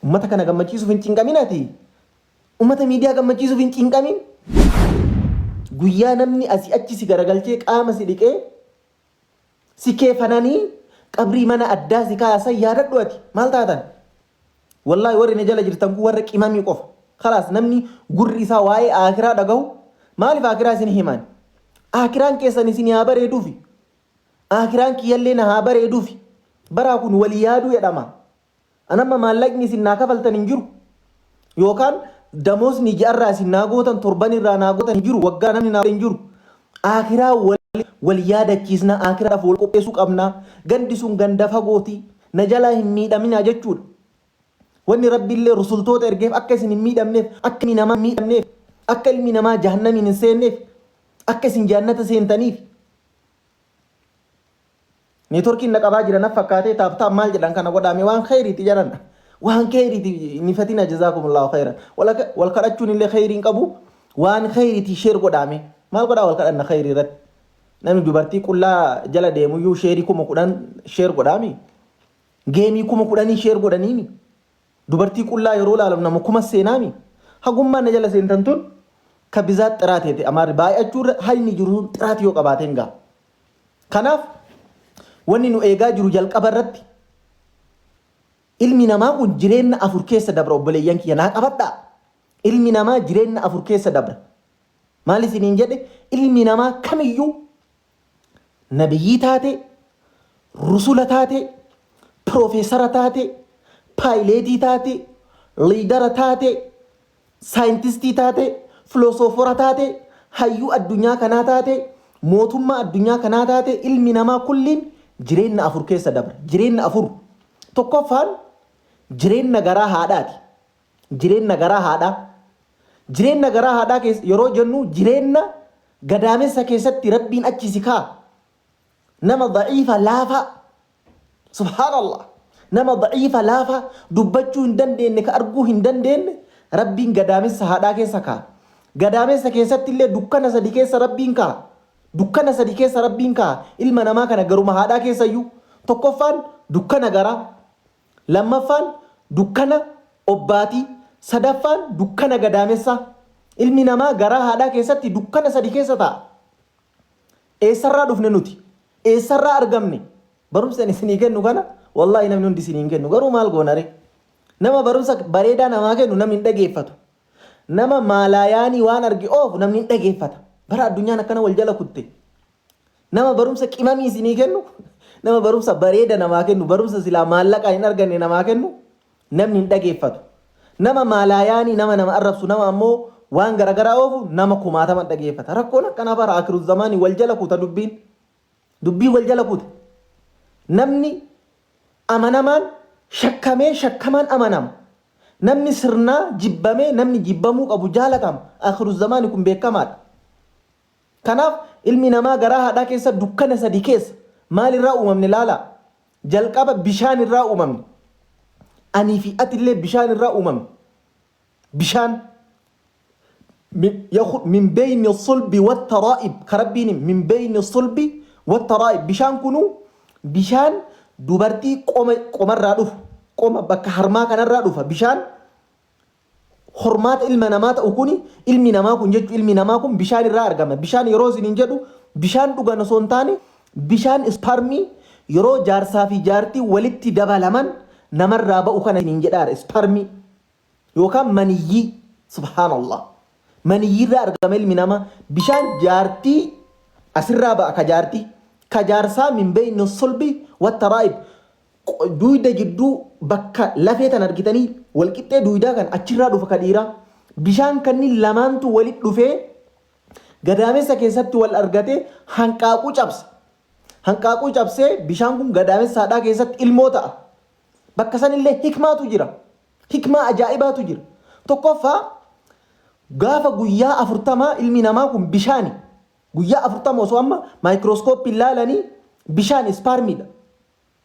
Ummata kana gammachiisuuf hin cinqamin ati. Ummata miidiyaa gammachiisuuf hin cinqamin. Guyyaa namni asii achi si garagalchee qaama si dhiqee si keefananii qabrii mana addaa si kaasan yaadadhu ati. Maal taatan? Wallaahi warri na jala jirtan kun warra qimamii qofa. Kalaas namni gurri isaa waa'ee aakiraa dhagahu maaliif aakiraa isin himan? Aakiraan keessan isin haa bareeduufi. Aakiraan kiyyallee na haa bareeduufi. Baraa kun walii yaaduu jedhama. An amma maallaqni isin naa kafaltan hin jiru. Yookaan damoosni ji'arraa isin naa gootan torban irraa naa gootan hin jiru. Waggaa namni naa hin jiru. Aakiraa wal yaadachiisna aakiraadhaaf wal qopheessuu qabna. Gandi sun ganda fagooti. Na jalaa hin miidhaminaa jechuudha. Wanni Rabbiillee rusultoota ergeef akka isin hin miidhamneef, akka ilmi namaa hin miidhamneef, akka ilmi namaa jahannamiin hin seenneef, akka isin jannata seentaniif. Neetworkiin na qabaa jira na fakkaatee taap taap maal jedhan kana godhaame waan kheyriiti jedhan. Waan kheyriiti nifatina jazaakumullahu kheyran. Wal kadhachuun illee kheyriin qabu waan kheyriiti sheer godhaame. Maal godhaa wal kadhanna kheyrii irratti. Namni dubartii qullaa jala deemuyyuu sheerii 10,000 sheer godhaami. Geemii 10,000 sheer godhaniimi. Dubartii qullaa yeroo ilaalamu nama kuma seenaami. Hagummaan na jala seentan tun ka bizaat xiraat jette amaarri baay'achuu irra hayni jiru sun xiraat yoo qabaateen ga'a. Kanaaf wanni nu eegaa jiru jalqaba irratti ilmi namaa kun jireenna afur keessa dabra obboleeyyan kiyya naa qabadhaa. Ilmi namaa jireenna afur keessa dabra. Maal isiniin jedhe ilmi namaa kamiyyuu nabiyyii taate, rusula taate, piroofeesara taate, paayileetii taate, liidara taate, saayintistii taate, filosoofora taate, hayyuu addunyaa kanaa taate, mootummaa addunyaa kanaa taate, ilmi namaa kulliin jireenna afur keessa dabra. Jireenna afur. Tokkoffaan jireenna garaa haadhaati. Jireenna garaa haadhaa. Jireenna garaa haadhaa keessa yeroo jennu jireenna gadaamessa keessatti Rabbiin achi si kaa'a. Nama da'iifa laafaa. Subhaanallah. Nama da'iifa laafaa dubbachuu hin dandeenye ka arguu hin dandeenye Rabbiin gadaamessa haadhaa keessa kaa'a. Gadaamessa keessatti illee dukkana sadi keessa Rabbiin kaa'a. Dukkana sadi keessa Rabbiin kaa'a. Ilma namaa kana garuma haadhaa keessayyuu. Tokkoffaan dukkana garaa. Lammaffaan dukkana obbaatii. Sadaffaan dukkana gadaamessaa. Ilmi namaa garaa haadhaa keessatti dukkana sadi keessa taa'a. Eessarraa dhufne nuti? Eessarraa argamne? Barumsi ani isinii kennu kana wallaahi namni hundi isinii hin kennu. Garuu maal goona ree? Nama barumsa bareedaa namaa kennu namni hin dhageeffatu. Nama maalaayaanii waan arge oofu namni hin dhageeffata. Bara addunyaan akkana wal jala kutte. Nama barumsa qimamii isinii kennu, nama barumsa bareeda namaa kennu, barumsa silaa maallaqaan hin arganne namaa kennu namni hin dhageeffatu. Nama maalaayaanii nama nama arrabsu, nama ammoo waan garagaraa oofu nama kumaataman dhageeffata. Rakkoon akkanaa bara akiru zamaanii wal jala kuta dubbiin. Dubbiin wal jala kute. Namni amanamaan shakkamee shakkamaan amanama. Namni sirnaa jibbamee namni jibbamuu qabu jaalatama. Akiru zamaanii kun beekamaadha. Kanaaf ilmi namaa garaa haadhaa keessa dukkana sadi keessa maal irraa uumamne laalaa. Jalqaba bishaan irraa uumamne. Anii fi ati illee bishaan irraa uumamne. Bishaan min beyni sulbi wattaraa'ib ka rabbiin min beyni sulbi wattaraa'ib bishaan kunuu bishaan dubartii qoma qomarraa dhufu qoma bakka harmaa kanarraa dhufa bishaan hormaata ilma namaa ta'u kuni ilmi namaa kun jechuun ilmi namaa kun bishaan irraa argama. Bishaan yeroo isiniin jedhu bishaan dhugan osoo hin taane bishaan isparmii yeroo jaarsaa fi jaartii walitti dabalaman namarraa ba'u kana isiniin jedhaara isparmii yookaan maniyyii subhaanallah. Maniyyii irraa argama ilmi namaa bishaan jaartii asirraa ba'a ka jaartii ka jaarsaa min beeyni sulbi wattaraa'ib Duuyda jidduu bakka lafee tan argitanii walqixxee duuydaa kan achirraa dhufa ka dhiiraa. Bishaan kanniin lamaantu walit dhufee gadaamessa keessatti wal argatee hanqaaquu cabsa. Hanqaaquu cabsee bishaan kun gadaamessa haadhaa keessatti ilmoo ta'a. Bakka sanillee hikmaatu jira. Hikmaa ajaa'ibaatu jira. Tokkoffaa gaafa guyyaa afurtamaa ilmi namaa kun bishaani. Guyyaa 40 osoo amma maayikirooskooppiin laalanii bishaan ispaarmiidha.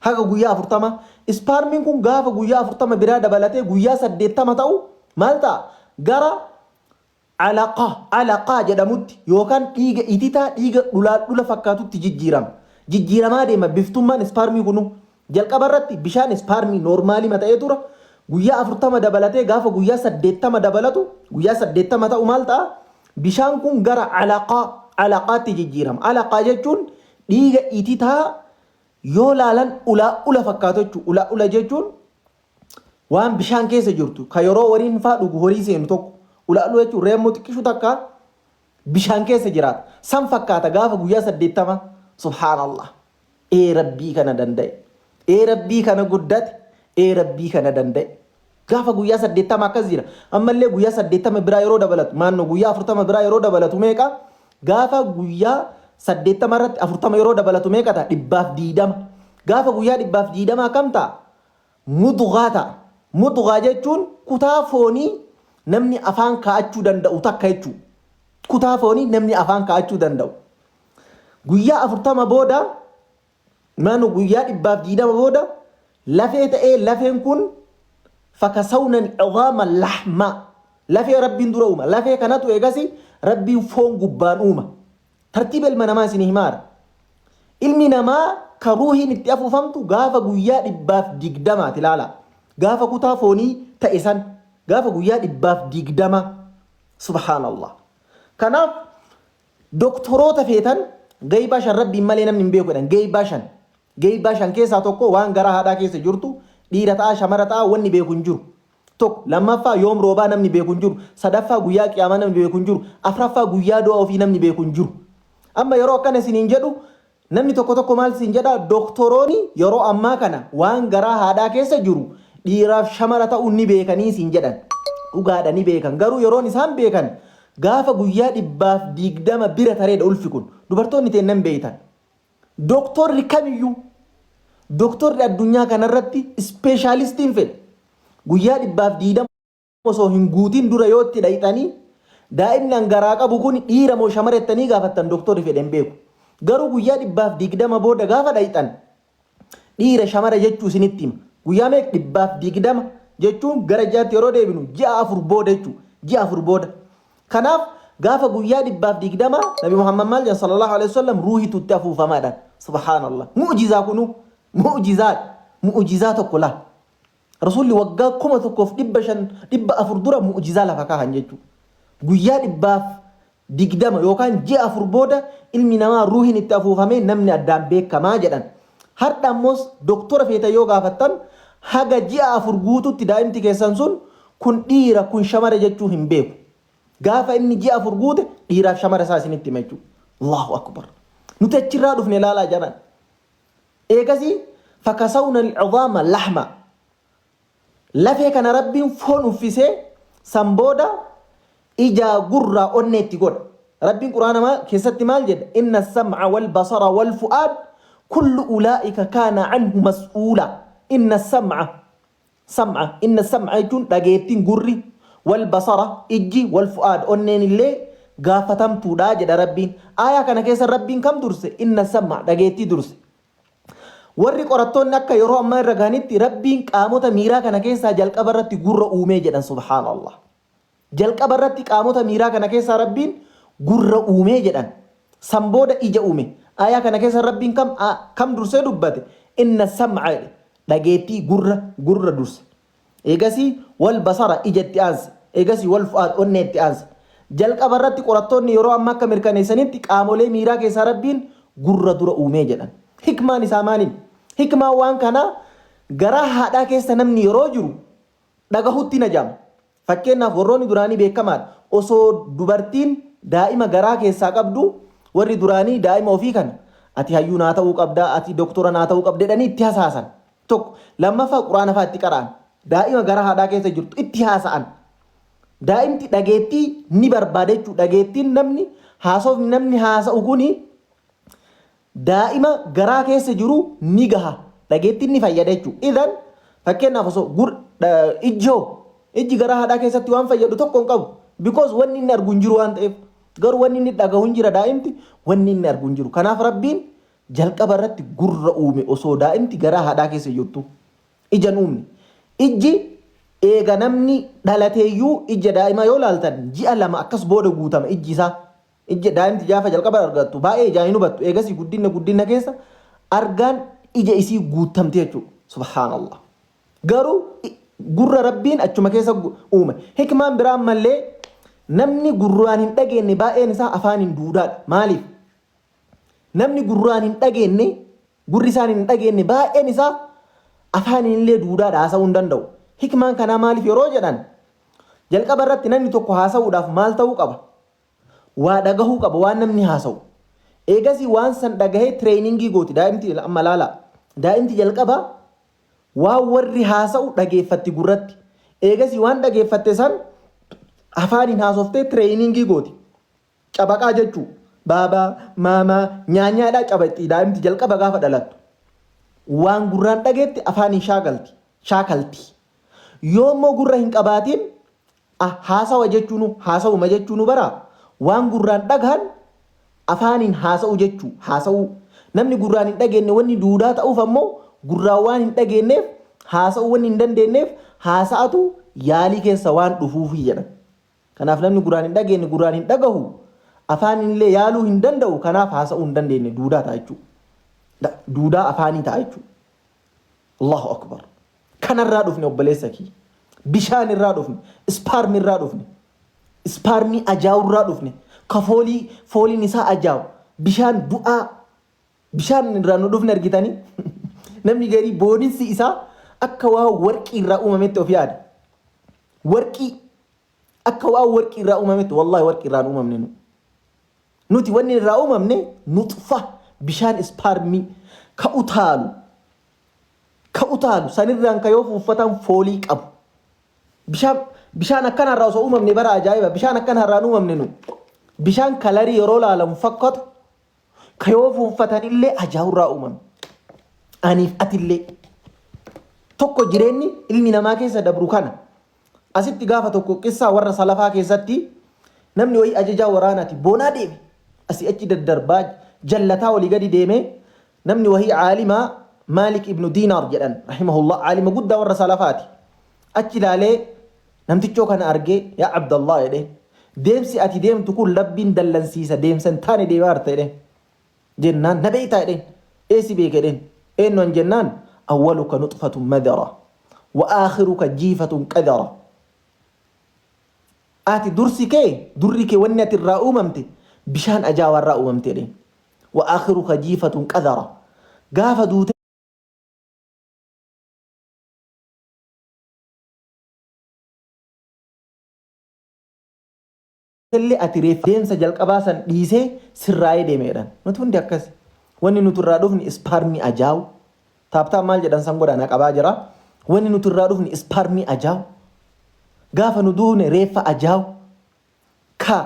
Haga guyyaa 40. Ispaarmiin kun gaafa guyyaa 40 biraa dabalatee guyyaa 80 ta'u maal ta'a? Gara alaqa, alaqaa jedhamutti yookaan dhiiga ititaa dhiiga dhulaadhula fakkaatutti jijjiirama. Jijjiiramaa deema biftummaan ispaarmii kunuu. Jalqaba irratti bishaan ispaarmii noormaalii ta'ee tura. Guyyaa 40 dabalatee gaafa guyyaa 80 dabalatu, guyyaa 80 ta'u maal ta'a? Bishaan kun gara alaqaa, alaqaatti jijjiirama. Alaqaa jechuun dhiiga ititaa yoo laalan ulaa ula fakkaatu jechuudha. Ulaa ula jechuun waan bishaan keessa jirtu ka yeroo horiin faa dhugu horii seenu tokko. Ulaa ula jechuun reemmoo xiqqishu takka bishaan keessa jiraata. San fakkaata gaafa guyyaa 80. Subhaanallah. Ee Rabbii kana danda'e. Ee Rabbii kana guddate. Ee Rabbii kana danda'e. Gaafa guyyaa 80 akkas jira. Ammallee guyyaa 80 biraa yeroo dabalatu, maannoo guyyaa 40 biraa yeroo dabalatu meeqa? Gaafa guyyaa 80 irratti 40 yeroo dabalatu meeqa ta'a? 120. Gaafa guyyaa 120 akkam ta'a? Mudghaa ta'a. Mudghaa jechuun kutaa foonii namni afaan kaa'achuu danda'u takka jechuudha. Kutaa foonii namni afaan kaa'achuu danda'u. Guyyaa 40 booda maanu guyyaa 120 booda lafee ta'ee lafeen kun fakasawna al-'idhaama lahma lafee Rabbiin dura uuma. Lafee kanatu eegasi Rabbiin foon gubbaan uuma. Tartiiba ilma namaa isinii himaara. Ilmi namaa ka ruuhiin itti afuufamtu gaafa guyyaa 120ti ilaala. Gaafa kutaa foonii ta'e san gaafa guyyaa 120. Subhaanallah. Kanaaf Doktoroota feetan geeybaa 5 Rabbiin malee namni hin beeku jedhan. Geeybaa 5. Geeybaa 5 keessaa tokko waan garaa haadhaa keessa jirtu dhiira ta'aa shamara ta'aa wanni beeku hin jiru. Tokko. Lammaffaa yoom roobaa namni beeku hin jiru. Sadaffaa guyyaa qiyaamaa namni beeku hin jiru. Afraffaa guyyaa du'a ofii namni beeku hin jiru. Amma yeroo akkana isiniin jedhu Namni tokko tokko maal siin jedha doktorooni yeroo ammaa kana waan garaa haadhaa keessa jiru dhiiraaf shamara ta'uu ni beekanii siin jedhan. Dhugaadha ni beekan garuu yeroon isaan beekan gaafa guyyaa 120 bira tareedha ulfi kun. Dubartoonni teenna hin beektan. Doktorri kamiyyuu doktorri addunyaa kanarratti ispeeshaalistiin fedhe guyyaa 120 osoo hin guutin dura yoo itti dhayxanii daa'imni an garaa qabu kun dhiira moo shamara jettanii gaafattan doktorri fedhe hin beeku. Garuu guyyaa 120 booda gaafa dhayxan dhiira shamara jechuu isinitti hima. Guyyaa meeqa 120 jechuun gara ji'aatti yeroo deebinu ji'a 4 booda jechuu ji'a 4 booda. Kanaaf gaafa guyyaa 120 Nabi Muhammad maal jedhan sallallahu alaihi wasallam ruuhitu itti afuufamaadhaan. Subhaanallah. Mu'jizaa kunuu mu'jizaadha. Mu'jizaa tokko laa. Rasuulli waggaa 1500 400 dura mu'jizaa lafa kaahan jechuudha. Guyyaa 120 yookaan ji'a 4 booda ilmi namaa ruuhiin itti afuufamee namni addaan beekamaa jedhan. Hardha ammoos doktora feetan yoo gaafattan haga ji'a 4 guututti daa'imti keessan sun kun dhiira kun shamara jechuu hin beeku. Gaafa inni ji'a 4 guute dhiiraaf shamara isaa isinitti hima jechuudha. Allahu akbar. Nuti achirraa dhufne ilaalaa jaran. Eegasii fakasawna al-'idhaama lahma lafee kana Rabbiin foon uffisee san booda ijaa gurraa onnee itti godha. Rabbiin Qur'aana keessatti maal jedha? Inna as-sam'a wal basara wal fu'aad kullu ulaa'ika kaana anhu mas'uula. Inna as-sam'a Sam'a, inna sam'a jechuun dhageettiin, gurri, wal basara, ijji, wal fu'aad, onneen illee gaafatamtuudha jedha Rabbiin. Aayaa kana keessa Rabbiin kam durse? Inna sam'a, dhageettii durse. Warri qorattoonni akka yeroo ammaa irra gahanitti Rabbiin qaamota miiraa kana keessaa jalqaba irratti gurra uumee jedhan subhaanallah. Jalqaba irratti qaamota miiraa kana keessaa Rabbiin gurra uumee jedhan. San booda ija uume. Aayaa kana keessa Rabbiin kam, kam dursee dubbate? Inna sam'a jedhe. Dhageettii, gurra, gurra durse. Eegasii wal basara, ija itti aanse. Eegasii wal fu'aad, onnee itti aanse. Jalqaba irratti qorattoonni yeroo ammaa akka mirkaneessanitti qaamolee miiraa keessaa Rabbiin gurra dura uumee jedhan. Hikmaan isaa maaliin? Hikmaan waan kanaa garaa haadhaa keessa namni yeroo jiru dhagahutti hin hajamu. Fakkeennaaf warroonni duraanii beekamaadha. Osoo dubartiin daa'ima garaa keessaa qabdu warri duraanii daa'ima ofii kana ati hayyuu naa ta'uu qabda, ati doktora naa ta'uu qabda jedhanii itti hasaasan. Tokko. Lammaffaa quraana fa'aa itti qara'an. Daa'ima garaa haadhaa keessa jirtu itti haasa'an. Daa'imti dhageettii ni barbaada jechuudha. Dhageettiin namni haasofni namni haasa'u kuni daa'ima garaa keessa jiru ni gaha. Dhageettiin ni fayyada jechuudha. Idan fakkeenyaaf osoo gur ijji hoo ijji garaa haadhaa keessatti waan fayyadu tokko hin qabu. Because wanni inni argu hin jiru waan ta'eef. Garuu wanni inni dhagahu hin jira daa'imti wanni inni argu hin jiru. Kanaaf Rabbiin jalqaba irratti gurra uume osoo daa'imti garaa haadhaa keessa jirtu. Ija hin uumne. Ijji eega namni dhalateeyyuu ija daa'imaa yoo laaltan ji'a 2 akkas booda guutama ijji isaa. Ija daa'imti gaafa jalqaba argattu baay'ee ijaan hin hubattu. Eegasii guddinna guddinna keessa argaan ija isii guuttamti jechuudha. Subhaanallah. Garuu Gurra Rabbiin achuma keessa uume. Hikmaan biraa ammallee namni gurraan hin dhageenne baay'een isaa afaaniin duudaadha. Maaliif? Namni gurraan hin dhageenne, gurri isaan hin dhageenne baay'een isaa afaaniin illee duudaadha haasa'uu hin danda'u. Hikmaan kanaa maaliif yeroo jedhan jalqaba irratti namni tokko haasa'uudhaaf maal ta'uu qaba? Waa dhagahuu qaba waan namni haasa'u. Eegasii waan san dhagahee tireeyiningii gooti daa'imti amma laalaa. Daa'imti jalqaba waan warri haasa'u dhageeffatti gurratti. Eegasii waan dhageeffatte san afaaniin haasoftee tireeyiningii gooti. Cabaqaa jechuu. Baabaa, maamaa, nyaanyaadhaa cabaqxi daa'imti jalqaba gaafa dhalattu. Waan gurraan dhageette afaaniin shaakalti. Shaakalti. Yoo immoo gurra hin qabaatiin haasawa jechuunu haasawuma jechuunu bara waan gurraan dhagahan afaaniin haasa'u jechuu haasa'uu. Namni gurraan hin dhageenne wanni duudaa ta'uuf ammoo gurraan waan hin dhageenneef haasa'uu wanni hin dandeenyeef haasa'atu yaalii keessa waan dhufuufi jedhan. Kanaaf namni gurraan hin dhageenne gurraan hin dhagahu, afaaniin illee yaaluu hin danda'u, kanaaf haasa'uu hin dandeenye duudaa ta'a jechuudha. Duudaa afaanii ta'a jechuudha. Allahu akbar. Kanarraa dhufne obboleessa kiyya. Bishaan irraa dhufne, ispaarmi irraa dhufne, ispaarmii ajaa'u irraa dhufne, ka foolii fooliin isaa ajaa'u, bishaan du'aa, bishaan irraa nu dhufne argitanii. Namni garii booninsi isaa akka waa warqii irraa uumametti of yaada. Warqii akka waan warqii irraa uumametti wallahi warqii irraa hin uumamne nu. Nuti wanni irraa uumamne nuxfa bishaan ispaarmii ka utaalu ka utaalu sanirraan ka yoo fuuffatan foolii qabu. Bishaan bishaan akkana irraa osoo uumamne bara ajaa'iba bishaan akkana irraa hin uumamne nu. Bishaan kalarii yeroo laalamu fakkatu Ka yoo fuunfatanillee ajaa'urraa uumame. Aniif atillee. Tokko jireenyi ilmi namaa keessa dabru kana. Asitti gaafa tokko qissaa warra salafaa keessatti namni wayii ajajaa waraanaati boonaa deeme. Asii achi daddarbaa jallataa olii gadi deeme namni wahii caalimaa Maalik ibnu Diinaar jedhan rahimahullah caalima guddaa warra salafaati. Achi ilaalee Namtichoo kana argee yaa Abdallah jedheen. Deemsi ati deemtu kun Rabbiin dallansiisa deemsa hin taane deemaa jirta jedheen. Jennaan na beektaa jedheen. Ee si beeka jedheen. Eenyu an jennaan awwaluka nuxfatun madara wa aakhiruka jiifatun qadara. Ati dursi kee durri kee wanni ati irraa uumamte bishaan ajaawaa irraa uumamte jedheen. Wa aakhiruka jiifatun qadara. Gaafa duute illee ati reeffa deemsa jalqabaa san dhiisee sirraa'ee deeme jedhan. Nuti hundi akkasi. Wanni nuti irraa dhufni ispaarmii ajaa'u. Taaptaap maal jedhan san godha na qabaa jira. Wanni nuti irraa dhufni ispaarmii ajaa'u. Gaafa nu duune reeffa ajaa'u. Ka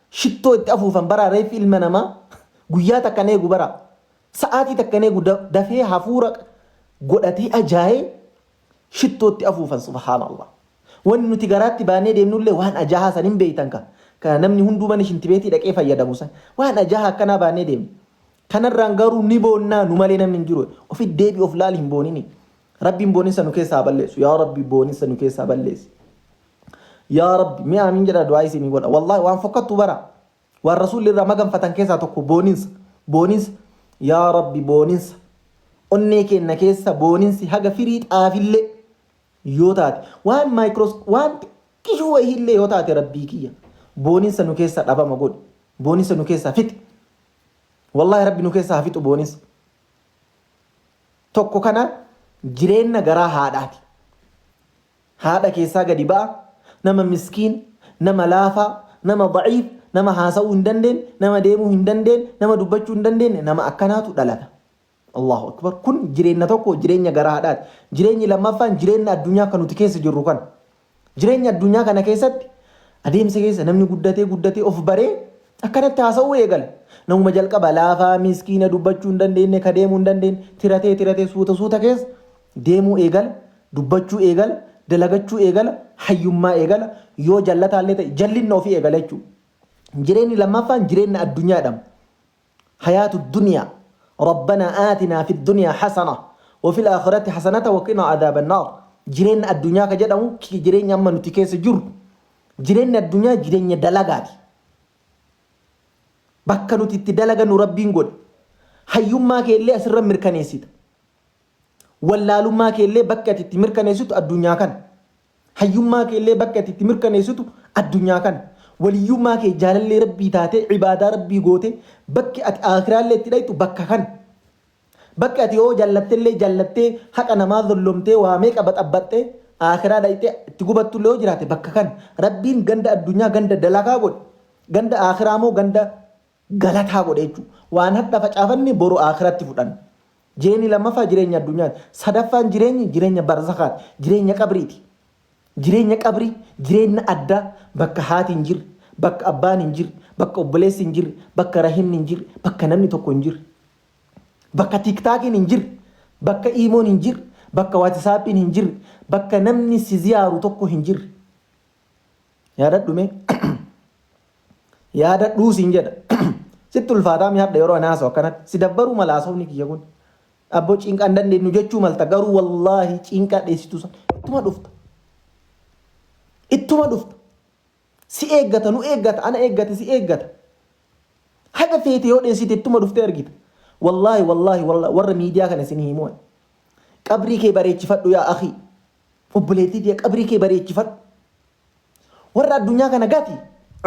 shittoo itti afuufan baraa reeffi ilma namaa guyyaa takka hin eegu baraa. Sa'aatii takka hin eegu dafee hafuura godhatee ajaa'ee shittoo itti afuufan subhaanallah. Wanni nuti garaatti baannee deemnullee waan ajaahaa san hin beeytan ka. Ka namni hunduu mana shintibeetii dhaqee fayyadamu san. Waan ajaahaa akkanaa baannee deemna. Kanarraan garuu ni boonnaa nu malee namni hin jiru. Ofi deebi of laali hin boonini. Rabbiin booninsa nu keessaa balleessu. Yaa Rabbi booninsa nu keessaa balleessi. Yaa Rabbi mee aamiin jedha du'aa isinii godha. Wallaahi waan fokkattu bara. Waan rasuulli irraa maganfatan keessaa tokko booninsa. Booninsa. Yaa Rabbi booninsa. Onnee keenna keessa booninsi haga firii xaafillee yoo taate waan maayikroos waan xiqqishuu wayiillee yoo taate Rabbii kiyya booninsa nu keessa dhabama godhi. Booninsa nu keessaa fixi. Wallaahi Rabbi nu keessaa haa fixu booninsa. Tokko kana jireenna garaa haadhaati. Haadha keessaa gadi ba'a, nama miskiin, nama laafaa, nama da'iif, nama haasa'uu hin dandeenye, nama deemuu hin dandeenye, nama dubbachuu hin dandeenye, nama akkanaatu dhalata. Allahu akbar. Kun jireenya tokko jireenya garaa haadhaati. Jireenyi lammaffaan jireenya addunyaa kan nuti keessa jirru kana. Jireenya addunyaa kana keessatti adeemsa keessa namni guddatee guddatee of baree akkanatti haasa'uu eegala. Namuma jalqaba laafaa miskiina dubbachuu hin dandeenye, ka deemuu hin dandeenye, tiratee tiratee suuta suuta keessa deemuu eegala, dubbachuu eegala, dalagachuu eegala, hayyummaa eegala, yoo jallataallee ta'e jallinna ofii eegala jechuudha. Jireenyi lammaffaan jireenya addunyaa jedhama. Hayaatu duniyaa. Rabbanaa aatinaa fi duniyaa hasana wa fil aakhirati hasanata wa qinaa adaaban naar. Jireenya addunyaa ka jedhamu jireenya amma nuti keessa jirru. Jireenyi addunyaa jireenya dalagaati. Bakka nuti itti dalagannu Rabbiin godhe. Hayyummaa kee illee asirra mirkaneessita. Wallaalummaa kee illee bakki ati itti mirkaneessitu addunyaa kana. Hayyummaa kee illee bakki ati itti mirkaneessitu addunyaa kana. Waliyyummaa kee jaalallee Rabbii taatee ibaadaa Rabbii gootee bakki ati aakhiraallee itti dhayxu bakka kana. Bakki ati yoo jallattellee jallattee haqa namaa zollomtee waa meeqa baxabbaxxee aakhiraa dhayxee itti gubattullee yoo jiraate bakka kana. Rabbiin ganda addunyaa ganda dalagaa godhe. Ganda aakhiraa immoo ganda galataa godhe jechuudha. Waan hadha facaafanne boru aakhiratti fudhanna. Jireenyi lammaffaa jireenya addunyaati. Sadaffaan jireenyi jireenya barzakhaati. Jireenya qabriiti. Jireenya qabrii jireenya addaa bakka haati hin jirre, bakka abbaan hin jirre, bakka obboleessi hin jirre, bakka rahimni hin jirre, bakka namni tokko hin jirre. Bakka tiktaakiin hin jirre, bakka iimoon hin jirre, bakka waatisaappiin hin jirre, bakka namni si ziyaaru tokko hin jirre. Yaadadhu mee. Yaadadhuu siin jedha. Sitti ulfaataa mi hadha yeroo ani haasa'u akkanatti. Si dabbaruu mala haasofni kiyya kun. Abboo cinqaa hin dandeenyu jechuu malta garuu wallaahi cinqaa dheessituu san ittuma dhufta. Ittuma dhufta. Si eeggata nu eeggata ana eeggate si eeggata. Haga feete yoo dheessite ittuma dhuftee argita. Wallaahi wallaahi wallaahi warra miidiyaa kana isin himu. Qabrii kee bareechifadhu yaa akii. Obboleettii tiyya qabrii kee bareechifadhu. Warra addunyaa kana gati.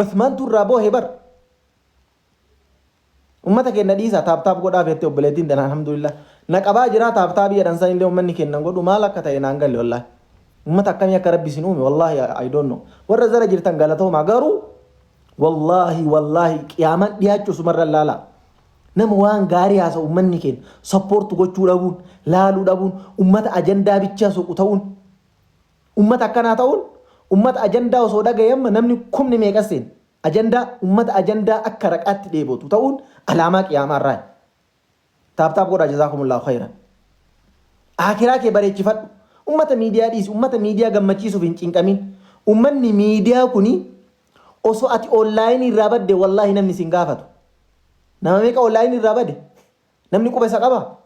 Uthmaantu irraa boohe bar. Ummata keenna dhiisaa taap taap godhaa feette obboleettiin tana alhamdulillah. Na qabaa jiraa taap taapii jedhan san illee ummanni keenna godhu maal akka ta'e naan galle wallaahi. Ummata akkamii akka rabbi isin uume wallaahi I don't know. Warra zara jirtan galatoomaa garuu wallaahi wallaahi qiyaamaan dhiyaachuu sumarra laalaa. Nama waan gaarii haasa'u ummanni keenya support gochuu dhabuun laaluu dhabuun ummata ajandaa bichaa soqu ta'uun ummata akkanaa ta'uun ummata ajandaa osoo dhagaye amma namni kumni meeqa seena. Ajandaa ummata ajandaa akka raqaatti dheebotu ta'uun alaamaa qiyaamaa irraa. Taap taap godhaa jazaakumullahu khayran. Aakiraa kee bareechifadhu. Ummata miidiyaa dhiisi. Ummata miidiyaa gammachiisuuf hin cinqamin. Ummanni miidiyaa kuni osoo ati onlaayinii irraa badde wallaahi namni sin gaafatu. Nama meeqa onlaayinii irraa bade? Namni quba isa qabaa?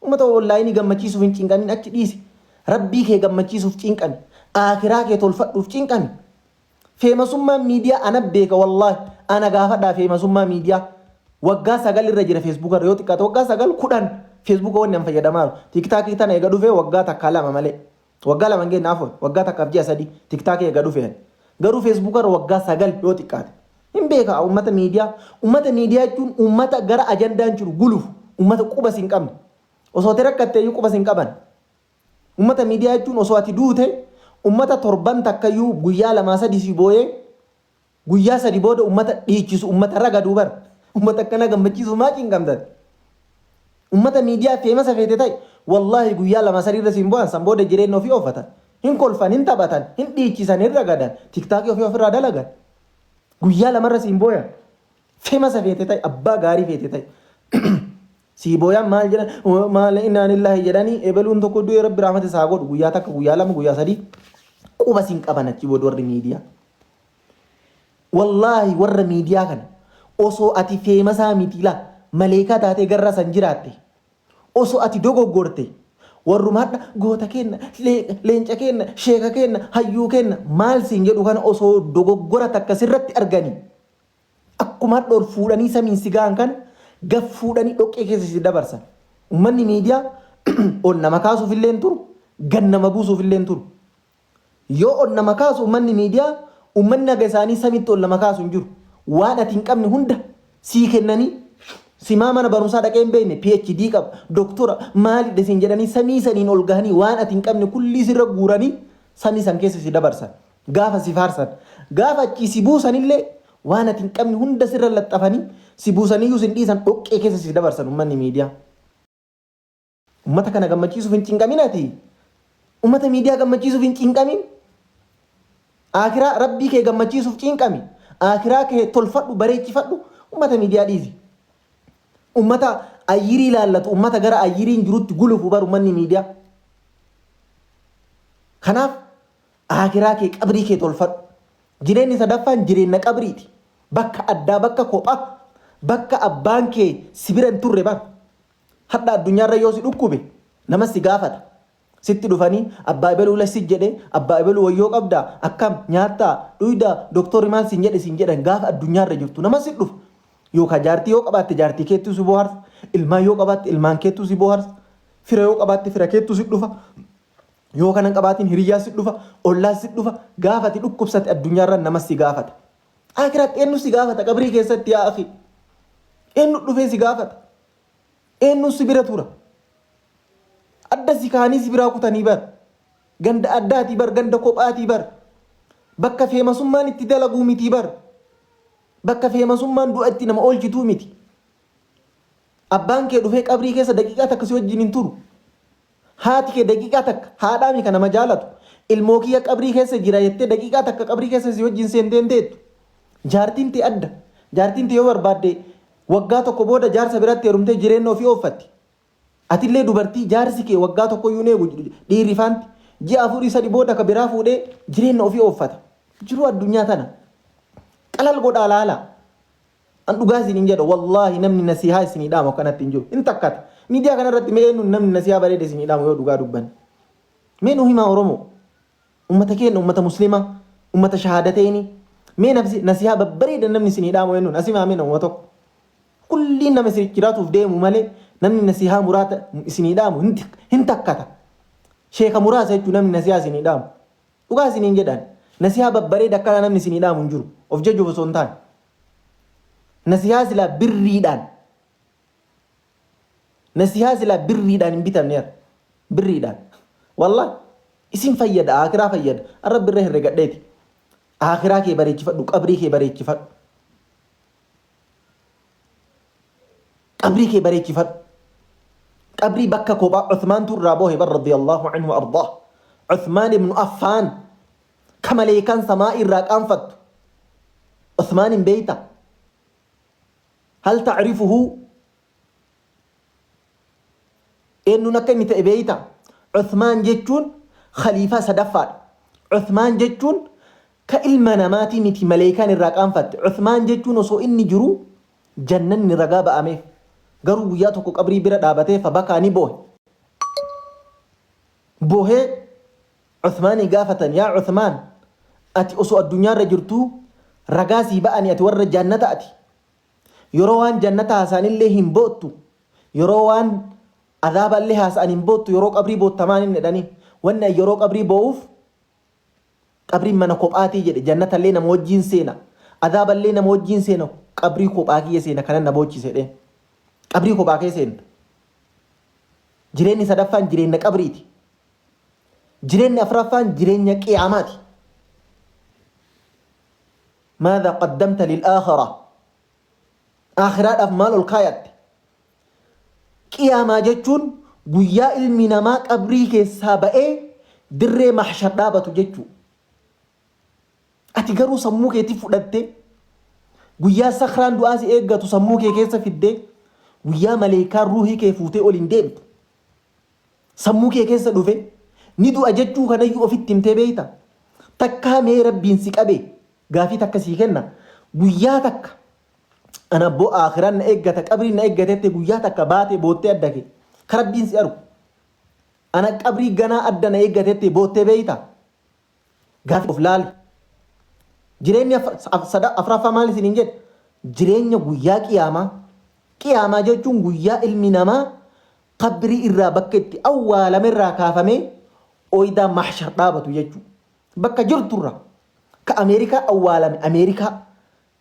Ummata onlaayinii gammachiisuuf hin cinqamin achi dhiisi. Rabbii kee gammachiisuuf cinqami. Aakiraa kee tolfadhuuf cinqami. Feemasummaan miidiyaa ana beeka wallaahi ana gaafadhaa feemasummaa miidiyaa waggaa 9 irra jira feesbuuka irra yoo xiqqaate waggaa 9 10 feesbuuka wanni an fayyadamaa jiru tiktaakii tana eega dhufee waggaa takkaa lama malee waggaa lama hin geenne afon waggaa takkaaf ji'a sadii tiktaakii eega dhufee ani garuu feesbuuka irra waggaa 9 yoo xiqqaate hin beeka ummata miidiyaa ummata miidiyaa jechuun ummata gara ajandaan jiru gulufu ummata quba sin qabne osoo ati rakkatte iyyuu quba sin qaban Ummata miidiyaa jechuun osoo ati duute ummata torban takkayyuu guyyaa lamaa sadi si booyee guyyaa sadi booda ummata dhiichisu ummata ragadu bar. Ummata akkanaa gammachiisuuf maa cinqamta? Ummata miidiyaa feemasa feete ta'e wallaahi guyyaa lama sadi irra siin bo'an san booda jireenya ofii oofatan. Hin kolfan, hin taphatan, hin dhiichisan, hin ragadan, tiktaakii ofii ofirraa dalagan. Guyyaa lamarra siin booyan. Feemasa feete ta'e abbaa gaarii feete ta'e. Sii booyan maal jedhan maal innaa lillaahi jedhanii ebeluun tokko du'e rabbi rahmata isaa godhu guyyaa takka guyyaa lama guyyaa sadii quba sin qaban achi booda warri miidiyaa. Wallaahi warra miidiyaa kana osoo ati feemasaa miti laa maleekaa taatee garra san jiraatte osoo ati dogoggorte warruma hadha goota keenna leenca keenna sheeka keenna hayyuu keenna maal siin jedhu kana osoo dogoggora takka sirratti arganii Akkuma hadha ol fuudhanii samiin si gahan kana gad fuudhanii dhoqqee keessa si dabarsan. Ummanni miidiyaa ol nama kaasuuf illee hin turu, gad nama buusuuf illee hin turu. Yoo ol nama kaasu ummanni miidiyaa ummanni haga isaanii samitti ol nama kaasu hin jiru. Waan ati hin qabne hunda sii kennanii simaa mana barumsaa dhaqee hin beekne PhD qaba, doktora maalidha siin jedhanii samii saniin ol gahanii waan ati hin qabne kullii sirra guuranii samii san keessa si dabarsan. Gaafa si faarsan. Gaafa achii si buusanillee waan ati hin qabne hunda sirra laxxafanii si buusaniyyuu sin dhiisan dhoqqee keessa si dabarsan ummanni miidiyaa. Ummata kana gammachiisuuf hin cinqamin ati. Ummata miidiyaa gammachiisuuf hin cinqamin. Aakiraa rabbii kee gammachiisuuf cinqami. Aakiraa kee tolfadhu bareechifadhu ummata miidiyaa dhiisi. Ummata ayyirii laallatu ummata gara ayyiriin jirutti gulufu bar ummanni miidiyaa. Kanaaf Aakiraa kee qabrii kee tolfadhu. Jireenyi sadaffaan jireenna qabriiti. Bakka addaa bakka kopha bakka abbaan kee si bira hin turre bar. Hadha addunyaarra yoo si dhukkube nama si gaafata. Sitti dhufanii abbaa ebeluu la si jedhe abbaa ebeluu wayyoo qabdaa akkam nyaattaa dhuydaa doktorri maal siin jedhe siin jedhan gaafa addunyaarra jirtu nama si dhufa. Yookaan jaartii yoo qabaatte jaartii keettuu si bohaarsa. Ilmaan yoo qabaatte ilmaan keettuu si bohaarsa. Fira yoo qabaatte fira keettuu si dhufa. Yoo kana hin qabaatin hiriyyaa si dhufa, ollaa si dhufa, gaafa ati dhukkubsate addunyaarra nama si gaafata. Akiraatti eenyu si gaafata qabrii keessatti yaa akhi? Eenyu dhufee si gaafata? Eenyu si bira tura? Adda si kaanii si biraa kutanii bar. Ganda addaatii bar, ganda kophaatii bar. Bakka feemasummaan itti dalaguu mitii bar. Bakka feemasummaan du'a itti nama oolchituu miti. Abbaan kee dhufee qabrii keessa daqiiqaa takka si wajjin hin turu. Haati kee daqiiqaa takka, haadhaami ka nama jaalatu, ilmoo kiyya qabrii keessa jira jettee daqiiqaa takka qabrii keessa si wajjin seentee hin teettu. Jaartiin tee adda. Jaartiin tee yoo barbaadde waggaa tokko booda jaarsa biratti heerumtee jireenna ofii ooffatti. Atillee dubartii jaarsi kee waggaa tokkoyyuu hin eegu dhiirri faanti. Ji'a afurii sadi booda ka biraa fuudhee jireenna ofii ooffata. Jiruu addunyaa tana. Qalal godhaa laalaa. An dhugaa isiniin jedha wallaahi namni nasihaa isinii dhaamu akkanatti hin jiru. Hin takkata. Miidiyaa kana irratti mee eenyuun namni nasihaa bareeda isinii dhaamu yoo dhugaa dubbanne. Mee nu himaa Oromoo. Ummata keenya ummata muslimaa ummata shahaadateeni. Mee nafsi nasihaa babbareeda namni isinii dhaamu eenyuun as himaa mee nama tokko. Kulliin nama isin jiraatuuf deemu malee namni nasihaa muraata isinii dhaamu hin takkata. Sheeka muraasa jechuun namni nasihaa isinii dhaamu. Dhugaa isiniin jedhaan. Nasihaa babbareeda akkanaa namni isinii dhaamu hin jiru. Of jajuuf osoo hin taane. Nasihaa silaa birriidhaan. Nasihaa silaa birriidhaan hin bitamne har'a. Birriidhaan. Wallah isin fayyada aakiraa fayyada. Har'a birra herregadheeti. Aakiraa kee bareechifadhu qabrii kee bareechifadhu. Qabrii kee bareechifadhu. Qabrii bakka kophaa Uthmaantu irraa boohe bar radiyallahu anhu ardaa. Uthmaan ibnu Affaan ka maleekaan samaa irraa qaanfattu. Uthmaan hin beeyta? Hal ta'rifuhu? Eenyuun akka inni ta'e beeyta? Uthmaan jechuun khaliifaa sadaffaadha. Uthmaan jechuun ka ilma namaatii miti maleekaan irraa qaanfatte. Uthmaan jechuun osoo inni jiruu jannanni ragaa ba'ameef. Garuu guyyaa tokko qabrii bira dhaabatee fabakaa ni boohe. Boohee Uthmaanii gaafatan yaa Uthmaan ati osoo addunyaarra jirtuu ragaa sii ba'anii ati warra jannata ati. Yeroo waan jannata haasa'anillee hin boottu. Yeroo waan azaaballee haasa'an hin boottu yeroo qabrii bootta maal inni jedhanii. Wanni an yeroo qabrii boo'uuf Qabriin mana kophaatii jedhe jannatallee nama wajjiin seena azaaballee nama wajjiin seena qabrii kophaa kiyya seena kanan na boochise jedheen. Qabrii kophaa kee seenta. Jireenyi sadaffaan jireenya qabriiti. Jireenyi afraffaan jireenya qiyaamaati. Maadha qaddamta lil aakhira. Aakhiraadhaaf maal ol kaayatte? Qiyaamaa jechuun guyyaa ilmi namaa qabrii keessaa ba'ee dirree mahshar dhaabatu jechuu. Ati garuu sammuu keetti fudhattee guyyaa sakraan du'aa si eeggatu sammuu kee keessa fiddee guyyaa maleekaan ruuhii kee fuutee ol hin deemtu. Sammuu kee keessa dhufe ni du'a jechuu kanayyuu ofitti himtee beekta. Takkaa mee rabbiin si qabe gaafii takka sii kenna guyyaa takka Ana abboo aakhiraan na eeggata qabriin na eeggata jettee guyyaa takka baatee boottee adda kee ka rabbiin si argu. Ana qabrii ganaa adda na eeggata jettee boottee beeyta. Gaafi of laali. Jireenyi afraffaa maal isiniin jedhe? Jireenya guyyaa qiyaamaa. Qiyaamaa jechuun guyyaa ilmi namaa qabrii irraa bakka itti awwaalame irraa kaafamee ooydaa mahshar dhaabatu jechuudha. Bakka jirturra ka Ameerikaa awwaalame Ameerikaa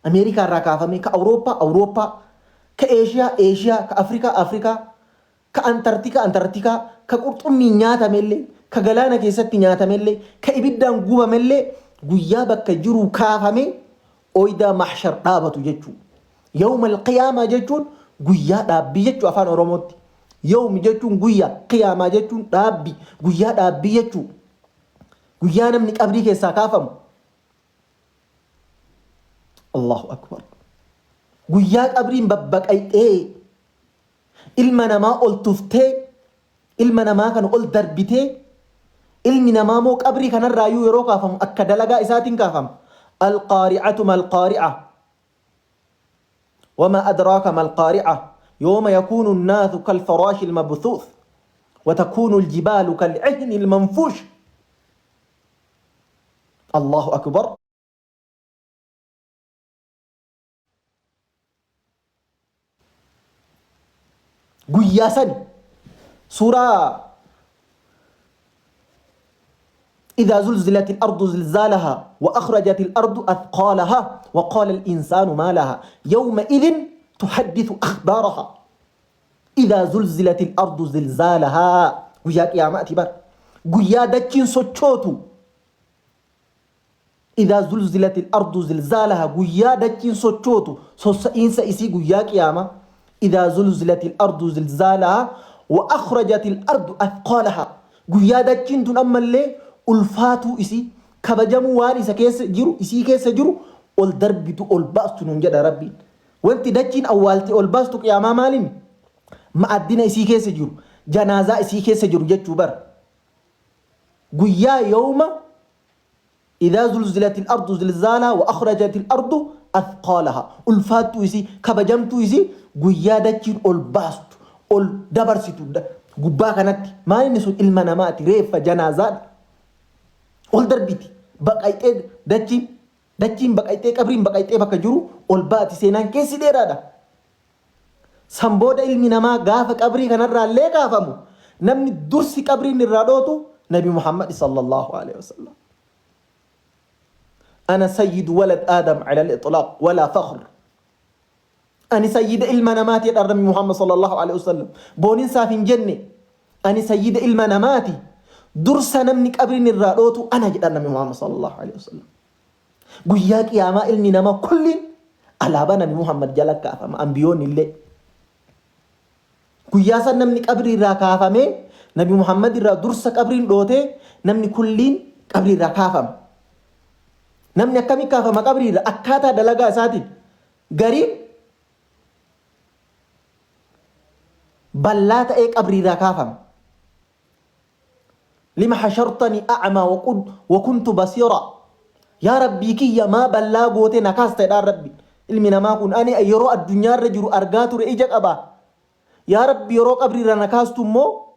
Ameerikaa irraa kaafamee, ka Awurooppaa Awurooppaa, ka Eeshiyaa Eeshiyaa, ka Afrikaa Afrikaa, ka Antartikaa Antartikaa, ka qurxummiin nyaatamellee, ka galaana keessatti nyaatamellee, ka ibiddaan gubamellee guyyaa bakka jiruu kaafamee ooydaa mahshar dhaabatu jechuu. Yawmal qiyaamaa jechuun guyyaa dhaabbii jechuu afaan Oromootti. Yawmi jechuun guyyaa, qiyaamaa jechuun dhaabbii, guyyaa dhaabbii jechuu. Guyyaa namni qabrii keessaa kaafamu. Allahu akbar. Guyyaa qabriin babbaqayxee ilma namaa ol tuftee ilma namaa kana ol darbitee ilmi namaa moo qabrii kanarraayyuu yeroo kaafamu akka dalagaa isaatiin kaafama. Alqaari'atu malqaari'a. Wamaa adraaka malqaari'a. Yooma yakuunu nnaasu kalfaraashi almabthuuth watakuunu aljibaalu kal'ihni almanfuush. Allahu akbar. Guyyaa sani suuraa Idhaa zulzilatil ardu zilzaalahaa wa akhrajatil ardu athqaalahaa wa qaala al-insaanu maa lahaa yawma idhin tuhaddithu akhbaarahaa. Idhaa zulzilatil ardu zilzaalahaa guyyaa qiyaamaati bar. Guyyaa dachiin sochootu. Idhaa zulzilatil ardu zilzaalahaa guyyaa dachiin sochootu sossa'iinsa isii guyyaa qiyaamaa. Idhaa zulzilatil ardu zilzaalahaa wa akhrajatil ardu athqaalahaa guyyaa dachiin tun ammallee ulfaatuu isii kabajamuu waan isa keessa jiru isii keessa jiru ol darbitu ol baastu nuun jedha Rabbiin. Wanti dachiin awwaalte ol baastu qiyaamaa maalimi? Ma'addina isii keessa jiru janaazaa isii keessa jiru jechuu bara. Guyyaa yawma Idaa zulzilatil ardu zilzaalahaa wa akhrajatil ardu athqaalahaa ulfaattuu isii kabajamtuu isii guyyaa dachiin ol baastu ol dabarsitu gubbaa kanatti maal inni sun ilma namaati reeffa janaazaadha ol darbiti baqayxee dachiin dachiin baqayxee qabriin baqayxee bakka jiru ol baati seenaan keessi dheeraadha. San booda ilmi namaa gaafa qabrii kanarraa illee kaafamu namni dursi qabriin irraa dhootu Nabi Muhammad sallallahu alaihi wasallam. Ana sayyidu walad Aadam ala al-itlaq wala fakhr. Ani sayyida ilma namaati jedha Nabi Muhammad sallallahu alaihi wasallam. Booninsaaf hin jenne ani sayyida ilma namaati dursa namni qabriin irraa dhootu ana jedha Nabi Muhammad sallallahu alaihi wasallam. Guyyaa qiyaamaa ilmi namaa kulliin alaabaa Nabi Muhammad jala kaafama ambiyoonni illee. Guyyaa san namni qabrii irraa kaafamee Nabi Muhammad irraa dursa qabriin dhootee namni kulliin qabrii irraa kaafama. Namni akkamii kaafama qabrii irraa akkaataa dalagaa isaatiin gariin ballaa ta'ee qabrii irraa kaafama. Lima hashartani a'maa wa kuntu basiira Yaa Rabbii kiyya maa ballaa gootee na kaasta jedhaan Rabbi. Ilmi namaa kun ani yeroo addunyaa irra jiru argaa ture ija qaba. Yaa Rabbi yeroo qabrii irraa na kaastu immoo